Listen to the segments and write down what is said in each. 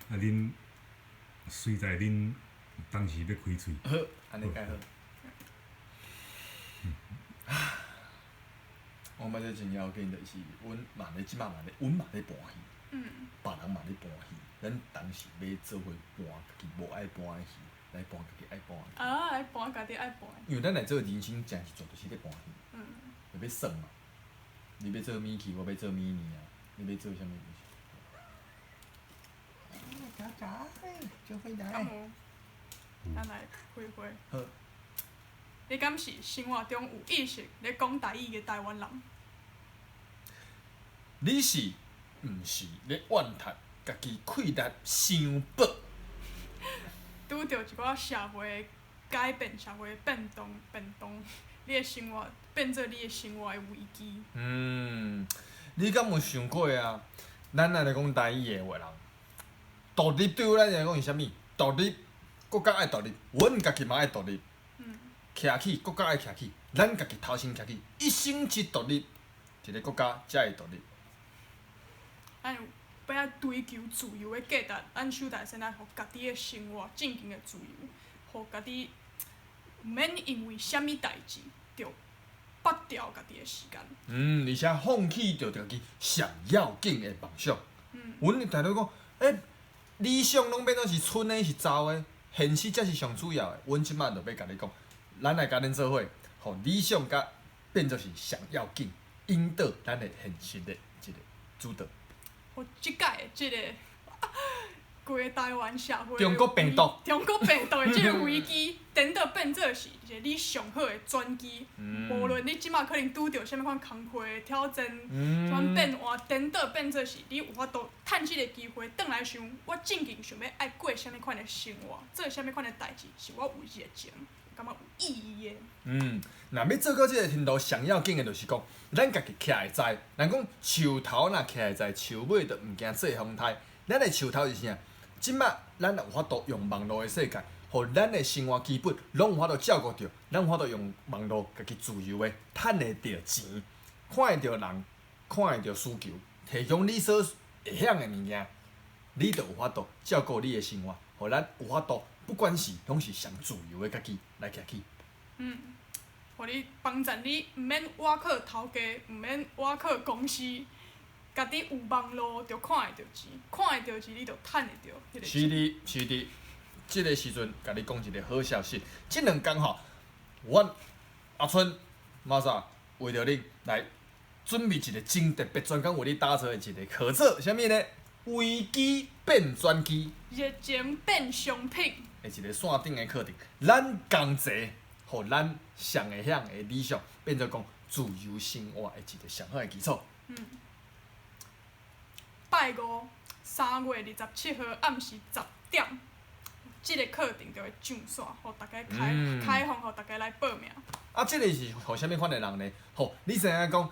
啊，恁隨在恁當時欲開喙。好，按呢蓋好。我感覺這真要緊，就是阮嘛咧這擺嘛咧，阮嘛咧搬戲，別人嘛咧搬戲，咱當時欲做伙搬家己無愛搬的戲，來搬家己愛搬的戲。啊，來搬家己愛搬的。因為咱來做人生，誠一撮就是咧搬戲，欲耍嘛。你欲做米奇，我欲做米妮啊！你欲做啥物就是。就會敢有？咱來開會。好。你敢是生活中有意識咧講台語的台灣人？你是毋是咧怨嘆家己氣力傷薄？拄著一寡社會改變、社會變動、變動，你的生活變做你的生活的危機。嗯，你敢有想過啊？咱若來講台語的話人，獨立對阮來講是啥物？獨立，國家愛獨立，阮家己嘛愛獨立。徛起，國家愛徛起，咱家己頭先徛起，一省一獨立，一個國家才會獨立。咱有欲愛追求自由的價值，咱首代先愛予家己的生活正經的自由，予家己毋免因為啥物代誌，就拔掉家己的時間。嗯，而且放棄著家己上要緊的夢想。阮定咧講，欸，理想攏變做是賰的，是走的，現實才是上主要的。阮這擺就欲共你講，咱來共恁做伙，予理想佮變做是上要緊，引導咱的現實的一個主導。予這擺的這個規個台灣社會中國病毒，中國病毒的這個危機，顛倒變做是一個你上好的轉機。無論你這擺可能拄著啥物款工課的挑戰，啥物變換，顛倒變做是你有法度趁這個機會轉來想，我正經想欲愛過啥物款的生活，做啥物款的代誌，是我有熱情，感覺有意義的。嗯，若欲做到這個程度，上要緊的就是講，咱家己徛會知。人講樹頭若徛會知，樹尾就毋驚做風颱。咱的樹頭是啥？這擺咱有法度用網路的世界，予咱的生活基本攏有法度照顧著，咱有法度用網路家己自由的趁會著錢，看會著人，看會著需求，提供你所會曉的物件，你就有法度照顧你的生活，予咱有法度，不管是攏是上自由的家己來徛起。嗯，予你幫助你，毋免倚靠頭家，毋免倚靠公司，家己有網路就看會著錢，看會著錢你就趁會著彼個錢。是的，是的，這個時陣，共你講一個好消息，這兩工吼，阮阿春、馬莎為著恁來準備一個真特別專工為你打造的一個課程，啥物呢？危機變轉機，熱情變商品。的一個線頂的課程，咱共齊，予咱上會曉的理想變做講自由生活的一個上好的基礎。嗯。拜五3月27號暗時10點，這個課程就會上線，予大家開開放，予大家來報名。啊，這個是予啥物款的人呢？吼，你知影講，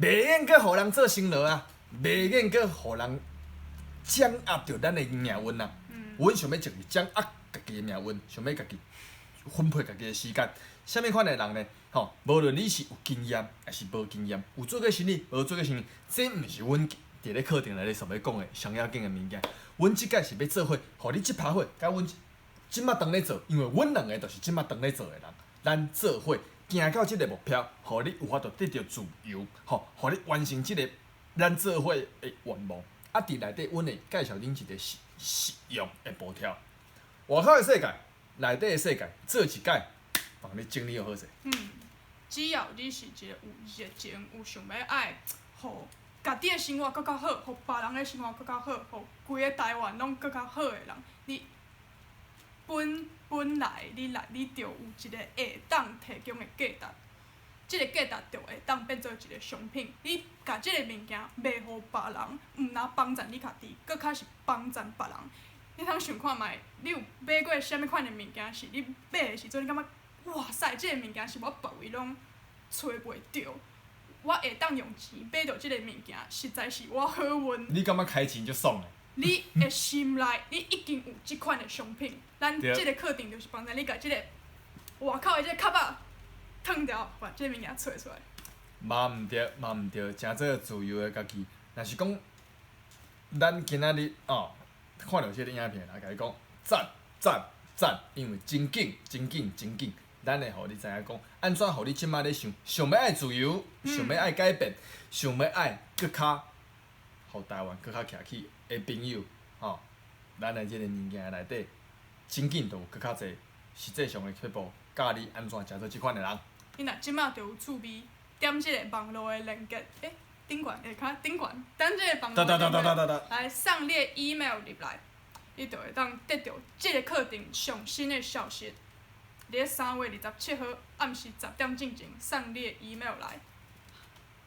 袂用閣予人做生路啊，袂用閣予人掌握著咱的命運啊。阮想欲就是掌握家己的命運，想欲家己分配家己的時間。啥物款的人呢？吼，無論你是有經驗抑是無經驗，有做過生意，無做過生意，這毋是阮佇咧課程內底所欲講的上要緊的物件。阮這擺是欲做伙，予你這拍伙，佮阮這馬當咧做，因為阮兩個就是這馬當咧做的人。咱做伙行到這個目標，予你有法度得著自由，吼，予你完成這個咱做伙的願望。啊，佇內底，阮會介紹恁一個實實用的步調。外口的世界，內底的世界，做一擺，幫你整理好勢。嗯，只要你是一個有熱情、有想欲愛，予家己的生活閣較好，予別人的生活閣較好，予規個台灣攏閣較好的人，你本本來你來你就有一個會當提供的價值，這個價值就會當變做一個商品。你共這個物件賣予別人，毋但幫贊你家己，閣較是幫贊別人。你通想看覓，你有買過啥物款的物件？是你買的時陣，你感覺哇塞，這個物件是我別位攏揣袂著。我會當用錢買著這個物件，實在是我好運。你感覺開錢足爽的？你的心內，你已經有這款的商品。咱這個課程就是幫助你共這個外口的這個殼仔脫掉，把這個物件揣出來。嘛毋對，嘛毋對，誠做自由的家己。若是講，咱今仔日哦，看著這个影片來共你講讚讚讚，因為真緊真緊真緊，咱會予你知影講，按怎予你這擺咧想，想欲愛自由，想欲愛改變，想欲愛閣較，予台灣閣較徛起的朋友，吼，咱的這个物件內底，真緊就有閣較濟實際上的撇步，教你按怎成做這款的人。你若這擺就有趣味，點這个網路的連結，欸，頂懸下跤頂懸，點這個網路的連結來送你的 email 入來，你就會當得著這个課程上新的消息。佇咧3月27號暗時10點進前送你的 email 來，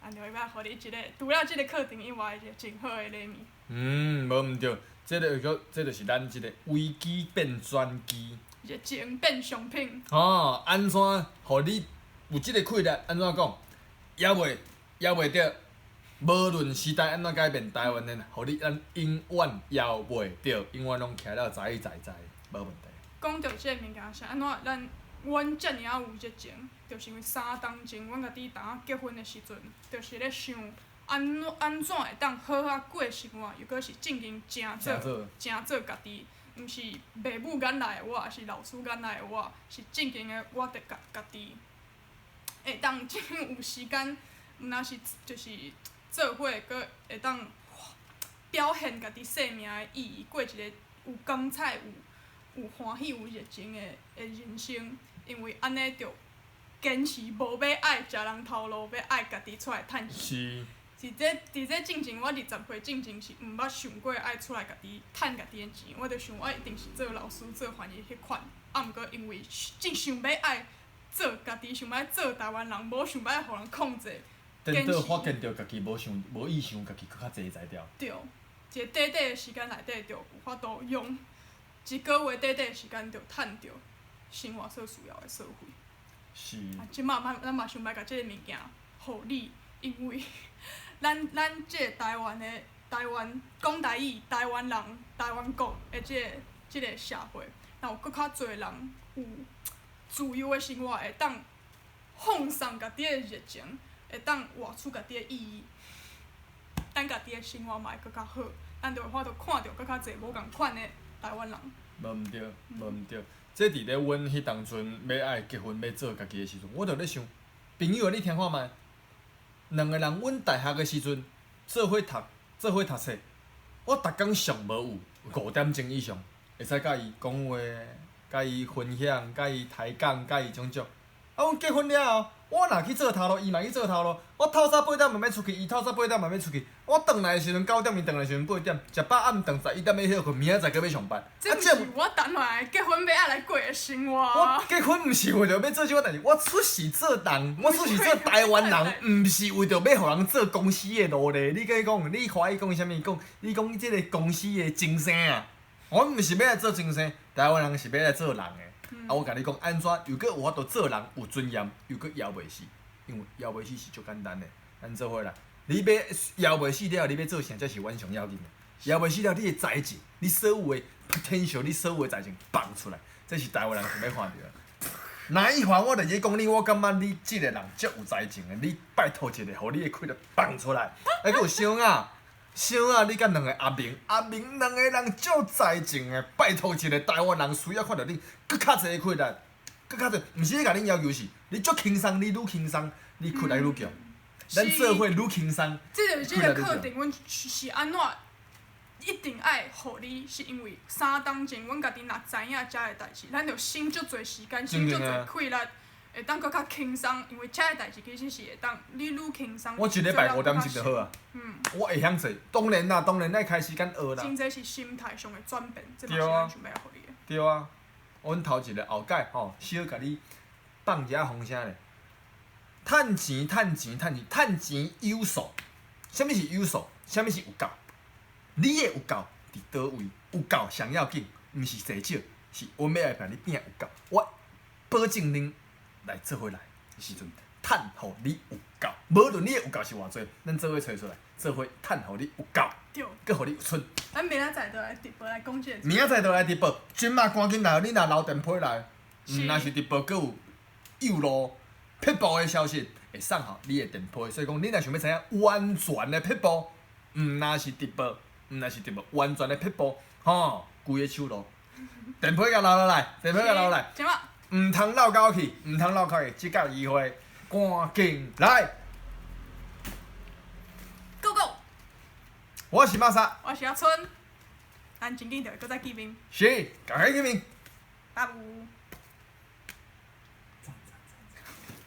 按就會欲予你一个除了這个課程以外，一个真好的禮物。嗯，無毋對，這个閣這就是咱這個危機變轉機。熱情變商品。吼，按怎予你有這个氣力？按怎講？猶袂猶袂著，無論時代按怎改變，台灣人予你咱永遠猶袂著，永遠攏徛了在在在，無問題。講著這个物件是按怎？咱阮遮爾仔有熱情，就是因為三冬前，阮家己當仔結婚的時陣，就是咧想按怎按怎會當好好過生活，又閣是正經誠做誠做家己，毋是爸母眼內的我，抑是老師眼內的我，是正經的我佇家家己，會當真有時間，毋若是就是做伙，閣會當表現家己生命的意義，過一个有光彩、有有歡喜、有熱情的的人生，因為按呢就堅持無欲愛食人頭路，欲愛家己出來趁錢。佇這佇這進前，我20歲進前是毋捌想過愛出來家己趁家己的錢，我就想我一定是做老師、做翻譯彼款。啊，毋過因為真想欲愛做家己，想欲愛做台灣人，無想欲愛予人控制。顛倒發現著家己無想無意想家己閣較濟才調。對，一个短短的時間內底就有法度用一个月短短的時間就趁著生活所需要的所費。啊，這擺咱咱嘛想欲共這个物件予你，因為咱咱這个台灣的台灣講台語、台灣人、台灣國的這个這个社會，若有閣較濟人有自由的生活，會當放送家己的熱情，會當活出家己的意義，咱家己的生活嘛會閣較好，咱就會法度看著閣較濟無仝款的台灣人。無毋對，無毋對。這佇咧阮彼當陣欲愛結婚欲做家己的時陣，我就咧想，朋友啊，你聽看覓？兩个人，阮大學的時陣做伙讀，做伙讀冊，我逐工上無有5點鐘以上，會使佮伊講話，佮伊分享，佮伊抬槓，佮伊種種。啊，阮結婚了後，我若去做頭路，伊嘛去做頭路。我透早八點嘛欲出去，伊透早八點嘛欲出去。我轉來的時陣9點，伊轉來的時陣8點，食飽暗頓11點欲歇睏，明仔載閣欲上班。這毋是我等下結婚欲愛來過的生活。我結婚毋是為著欲做這款代誌，我出世做人，我出世做台灣人，毋是為著欲予人做公司的奴隸。你閣講，你歡喜講啥物？講你講這个公司的精生啊？我毋是欲來做精生，台灣人是欲來做人的。啊！我共你講，按怎又閣有法度做人有尊嚴，又閣枵袂死，因為枵袂死是足簡單的。咱做伙來，你欲枵袂死了，你欲做啥才是阮上要緊的。枵袂死了，你的才情，你所有的 potential，你所有的才情放出來，這是台灣人想欲看著的。哪一環我就是講你，我感覺你這个人足有才情的，你拜託一下，予你的氣力放出來。啊，閣有小雅。小雅，你佮兩个阿明，阿明兩個人足才情的，拜託一下，台灣人需要看著你，閣較濟的氣力，閣較濟，毋是咧共恁要求是，你足輕鬆，你愈輕鬆，你氣力愈強。咱做伙愈輕鬆。這就是這個課程，阮是按怎一定愛予你，是因為三冬前，阮家己若知影遮个代誌，咱就省足濟時間，省足濟氣力。會當閣較輕鬆，因為遮个代誌其實是會當你愈輕鬆。我一禮拜5點鐘就好啊。我會曉做，當然啦，當然愛開時間學啦。真濟是心態上的轉變，這嘛是咱想欲予你的。對啊，阮頭一个後蓋吼，小共你放一下風聲咧。趁錢，趁錢，趁錢，趁錢有數。啥物是有數？啥物是有夠？你的有夠佇佗位？有夠上要緊，毋是濟少，是阮欲來共你拼有夠。我保證恁。來做伙來的時陣，趁予你有夠，無論你的有夠是偌濟，咱做伙揣出來，做伙趁予你有夠，閣予你有出。咱明仔載就來直播來講這個。明仔載就來直播，這馬趕緊來，你若留電批來，毋若是直播，閣有幼路撇步的消息會送予你的電批，所以講，你若想欲知影完全的撇步，毋若是直播，毋若是直播，完全的撇步，吼，規个手路，電批共留落來，電批共留落來，啥物？毋通落狗去，毋通落狗去，這個機會，趕緊來！ Go go！我是馬薩，我是阿春，咱真緊就會閣再見面，是，共你見面。拜拜。